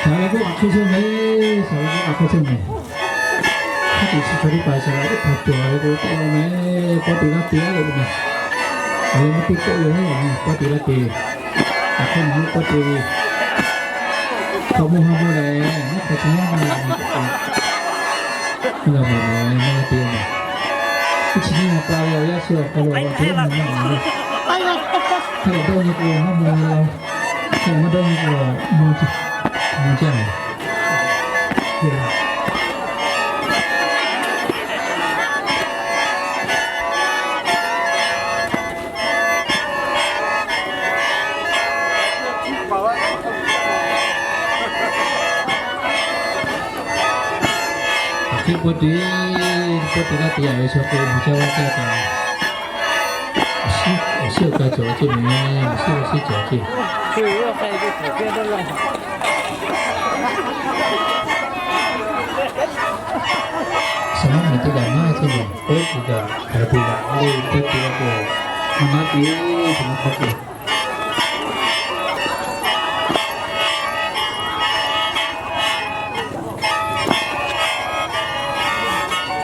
Saˍ laꞈ k'oˆ aꞈ hk'e chehˇ mehˍ, saˍ laꞈ k'oˆ aꞈ hk'e chehˇ mehˍ. Hk'aˇ tuˬ chi chaw teˇ hpaˍ saˍ laꞈ k'oˆ hk'a tuˬ a ve k'o, tawˆ la mehˍ, kawˆ te laˇ te a ve mehˍ. A leh maˇ teˇ kawˆ lo heˆ, kawˆ te laˇ te. Aˬ hk'e nawˬ hui kawˆ te ve, hk'a mawˇ ha mawˇ leh, naˉ hk'aˬ chi yaˇ maˇ la mehˍ. Maˇ la mehˍ, maˇ la te mehˍ. Teˇ chi nyiˇ ma pa ve awˬ yaˇ chi awˬ hk'aw lo awˬ te maˇ mawˇ mehˍ. Hk'e leh dawˇ nyi k'o maˇ mawˇ la. Hk'e leh maˇ dawˇ nyi k'o mawˇ mawˇ jaˇ. Aˬ hk'e k'oˆ te, k'oˆ te laˇ te yaꞈ ve chaw k'o, mawˬ jaˇ vaˇ jaˇ kaꞈ, awˬ shiˉ awˬ ka cawˬ ceˇ mehˍ, awˬ shiˉ awˬ shiˉ cawˬ ceˇ. Saˍ laꞈ mehˍ teˇ g'aˇ maˇ ceˇ mehˍ, k'oˆ te kaꞈ, hk'a te kaꞈ, a le k'oˆ te kaꞈ k'o, maˇ maˇ te, te maˇ hk'aw k'o.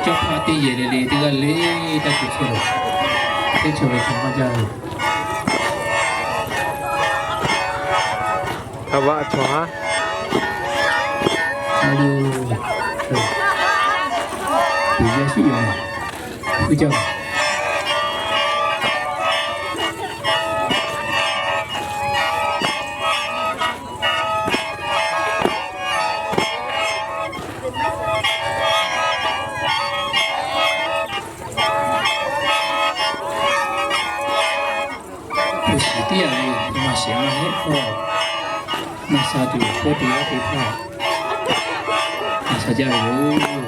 Caˇ hpaˇ teˇ yehˬ le le teˇ g'aˇ le, taˇ cawˬ chehˇ ve, teˇ chaw ve chaw maˇ jaˇ ve. Aˬ vaꞈ chaw ha, a lo, teˇ g'aˇ shiˉ yoˬ, uˇ jaˇ. Hpu shiˍ teˇ yanˇ ve maˇ shehˍ maˇ heˆ k'o, maˇ sha tuˬ k'oˆ te laˇ te htaˇ, maˇ sha jaˇ ve yoˬ.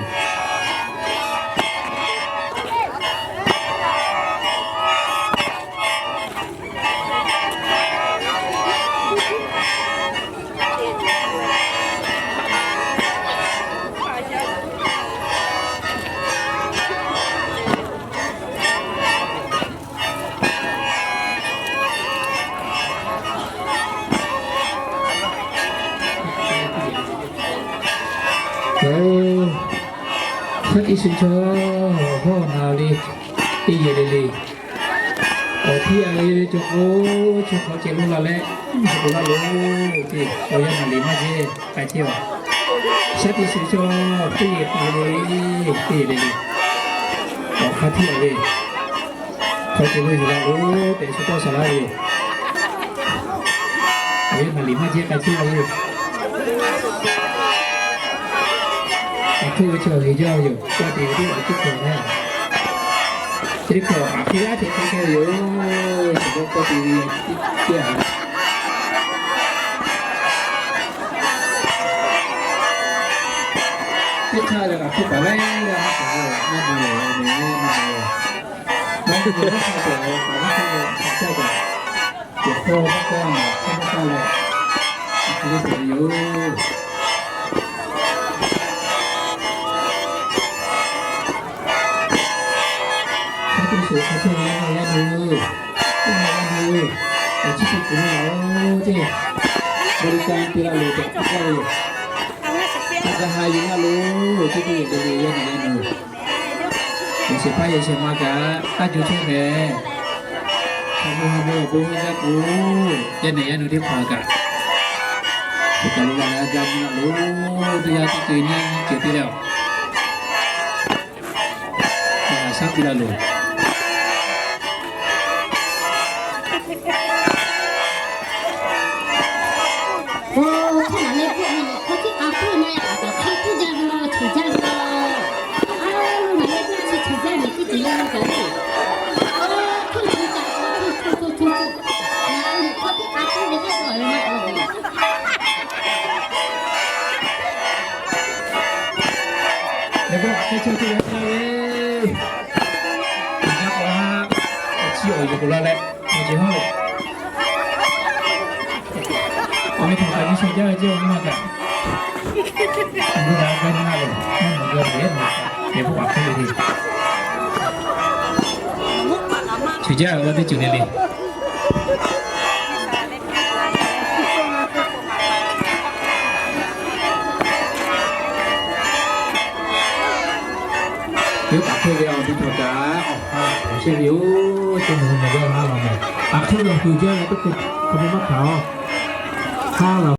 Shaˉ tiꞈ shuˍ chaw, awˬ hpawˇ na le, teˇ yehˬ le le. Awˬ hpiˇ a ve cawˬ k'o, chaw hk'awꞈ ceh lo la leh, k'oˆ laˇ loˬ ceˇ. Awˬ yanˇ naˍ liˍ maˇ jehˇ k'ai ceˇ a. Shaˉ tiꞈ shuˍ chaw, teˇ yehˬ le le, teˇ yehˬ le le. Awˬ hk'aˇ htiˇ a ve, hk'awꞈ ceh lo yuˬ la loˬ tehꞈ shu tawˇ shaˍ laˇ ve yoˬ. Awˬ yanˇ naˍ liˍ maˇ jehˇ k'ai ceˇ a ve yoˬ. Aˬ hk'e ve chaw heˍ jaˇ ve yoˬ. Kawˆ te ve teˇ hpaˍ teˇ hkawˇ leh, teˇ hkawˇ aˬ hk'e g'aˇ hteꞈ hk'e chehˇ ve yoˬ. Chi kawˆ kawˆ te ve teˇ hpaˍ teˇ hkawˇ leh, teˇ hk'aˇ leh kaꞈ hk'e paˍ laiˉ g'aˇ maˇ k'awꞈ ve, maˇ mawˬ ve, maˇ mawˬ ve, maˇ mawˬ ve, maˇ mawˬ ve, maˇ mawˬ ve, maˇ mawˬ ve, maˇ mawˬ ve. Yehˬ hk'aw maˇ kaˇ, maˇ hk'aˇ maˇ kaˇ leh, a hk'e le tehꞈ ve yoˬ. Hk'a te shuˍ hk'a chehˇ ve yaˇ ma yaˇ nu, teˇ ma yaˇ nu, awˬ chiˇ teˇ kuˬ maˇ laˬ oˬ ceˇ. Bon ka te la loˬ tehꞈ k'oˆ gaˇ ve yoˬ. Hk'a gaˬ ha yuˬ laˇ loˬ ceˇ, teˇ yehˬ le le yaˇ ma yaˇ nu. Yehˬ shehˍ hpaˇ yehˬ shehˍ ma kaꞈ taˇ jo chehˇ mehˍ. Hk'a mawˇ ha mawˇ awˬ bon g'a k'o, yaˇ nehˬ yaˇ nu teˇ hpaˍ kaꞈ, teˇ kaˬ lo la g'a ga mvuh la loˬ, teˇ g'aˇ teˇ ceuˬ nyiˇ ceuˬ te leh, a shaˉ piˇ la loˬ. Oˇ, hk'e naˬ leh k'oˆ ve, hk'aw tiˉ k'a puiˉ na, aˬ hk'aw hk'aˇ puiˉ jaˇ ve law, cheˬ jaˇ ve law. A, naˬ leh k'oˆ chi cheˬ jaˇ ve teˇ ceuˬ le le kaꞈ le. Oˇ, hk'e cheˬ jaˇ ve, hk'e hk'e hk'e hk'e. Naˬ leh hk'aw tiˉ k'a puiˉ ve hk'e k'oˆ ve maˇ k'oˆ ve. Leh k'o, hk'e chehˇ chehˇ ve hk'e le. Yaꞈ k'aw ha, awˬ chiˇ awˬ yuˬ k'oˍ la leh, awˬ ceuˬ hawˉ lo, awˬ ve htaꞈ kaꞈ nyi sha jaˇ ve ceˇ, awˬ maˇ kaꞈ, awˬ g'uˇ g'a gaˇ nyi la loˬ, maˇ mawˬ g'a ve, yehˬ k'oˆ aꞈ hk'e le le. Cheˬ jaˇ ve teˇ ceuˬ le le. Teˇ hpaˍ hk'e ve awˬ to cawˬ kaꞈ, awˬ ha la hpehꞈ chehˇ ve yoˬ. Teˇ mvuhˇ mvuhˇ g'a laˇ law meh. Aˬ hk'e ve awˬ to jaˇ leh teˇ hkui hk'a ve maˇ hkanˍ-oˬ. Haˉ la